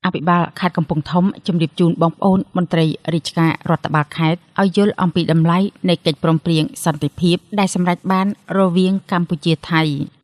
អភិបាលខេត្តកំពង់ធំជម្រាបជូនបងប្អូនមន្ត្រីរាជការរដ្ឋបាលខេត្តឲ្យយល់អំពីតម្លៃនៃកិច្ចព្រមព្រៀងសន្តិភាពដែលសម្រេចបានរវាងកម្ពុជាថៃ។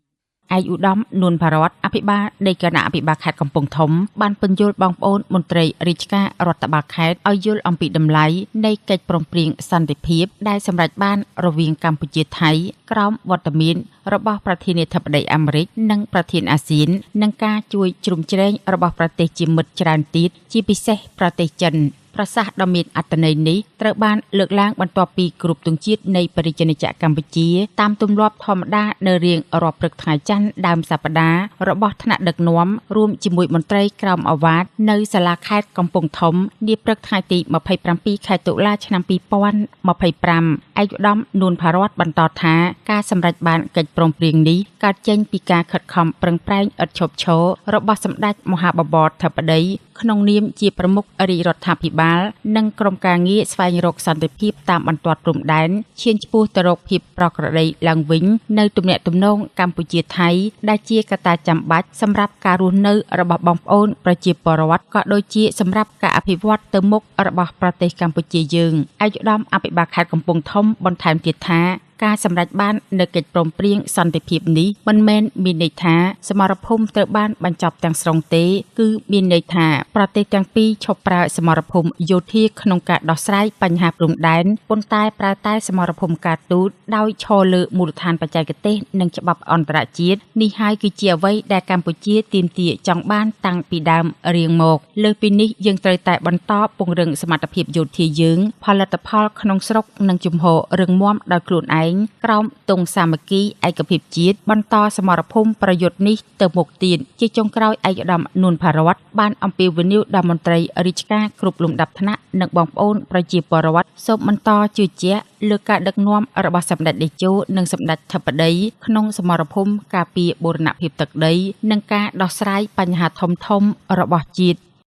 ឯកឧត្តមនួនផារ័ត្ន អភិបាលនៃគណៈអភិបាលខេត្តកំពង់ធំ បានពន្យល់បងប្អូនមន្ត្រីរាជការរដ្ឋបាលខេត្តឲ្យយល់អំពីតម្លៃនៃកិច្ចព្រមព្រៀងសន្តិភាពដែលសម្រេចបានរវាងកម្ពុជាថៃ ក្រោមវត្តមានរបស់ប្រធានាធិបតីអាមេរិកនិងប្រធានអាស៊ាន និងការជួយជ្រោមជ្រែងរបស់ប្រទេសជាមិត្តច្រើនទៀត ជាពិសេសប្រទេសចិន។ ប្រសាសន៍ដ៏មានអត្ថន័យនេះត្រូវបានលើកឡើងបន្ទាប់ពីគ្រប់ទង់ជាតិនៃប្រជាណាចក្រកម្ពុជាតាមទម្លាប់ធម្មតានៅរៀងរាល់ព្រឹកថ្ងៃច័ន្ទដើមសប្តាហ៍របស់ថ្នាក់ដឹកនាំរួមជាមួយមន្ត្រីក្រោមឱវាទនៅសាលាខេត្តកំពង់ធំនាព្រឹកថ្ងៃទី27ខែតុលាឆ្នាំ2025។ ឯកឧត្តមនួនផារ័ត្នបន្តថា ការសម្រេចបានកិច្ចព្រមព្រៀងនេះកើតចេញពីការខិតខំប្រឹងប្រែងឥតឈប់ឈររបស់សម្ដេចមហាបវរធិបតីក្នុងនាមជាប្រមុខរាជរដ្ឋាភិបាល និងក្រុមការងារស្វែងរកសន្តិភាពតាមបន្ទាត់ព្រំដែនឈានឆ្ពោះទៅរកភាពប្រក្រតីឡើងវិញនៅទំនាក់ទំនងកម្ពុជាថៃ ដែលជាកត្តាចាំបាច់សម្រាប់ការរស់នៅរបស់បងប្អូនប្រជាពលរដ្ឋ ក៏ដូចជាសម្រាប់ការអភិវឌ្ឍទៅមុខរបស់ប្រទេសកម្ពុជាយើង។ ឯកឧត្តមអភិបាលខេត្តកំពង់ធំបន្ថែមទៀតថា ការសម្រេចបាននូវកិច្ចព្រមព្រៀងសន្តិភាពនេះមិនមែនមានន័យថាសមរភូមិត្រូវបានបញ្ចប់ទាំងស្រុងទេ គឺមានន័យថាប្រទេសទាំងពីរឈប់ប្រើសមរភូមិយោធាក្នុងការដោះស្រាយបញ្ហាព្រំដែន ប៉ុន្តែប្រើតែសមរភូមិការទូតដោយឈរលើមូលដ្ឋានបច្ចេកទេសនិងច្បាប់អន្តរជាតិ។ នេះហើយគឺជាអ្វីដែលកម្ពុជាទាមទារចង់បានតាំងពីដើមរៀងមក។ លើសពីនេះ យើងត្រូវតែបន្តពង្រឹងសមត្ថភាពយោធាយើង ផលិតផលក្នុងស្រុកនិងជំហររឹងមាំដោយខ្លួនឯងក្រោមទង់សាមគ្គីឯកភាពជាតិ បន្តសមរភូមិប្រយុទ្ធនេះទៅមុខទៀត។ ជាចុងក្រោយ ឯកឧត្តមនួនផារ័ត្នបានអំពាវនាវដល់មន្ត្រីរាជការគ្រប់លំដាប់ថ្នាក់និងបងប្អូនប្រជាពលរដ្ឋ សូមបន្តជឿជាក់លើការដឹកនាំរបស់សម្ដេចតេជោនិងសម្ដេចធិបតី ក្នុងសមរភូមិការពារបូរណភាពទឹកដី និងការដោះស្រាយបញ្ហាធំៗរបស់ជាតិ។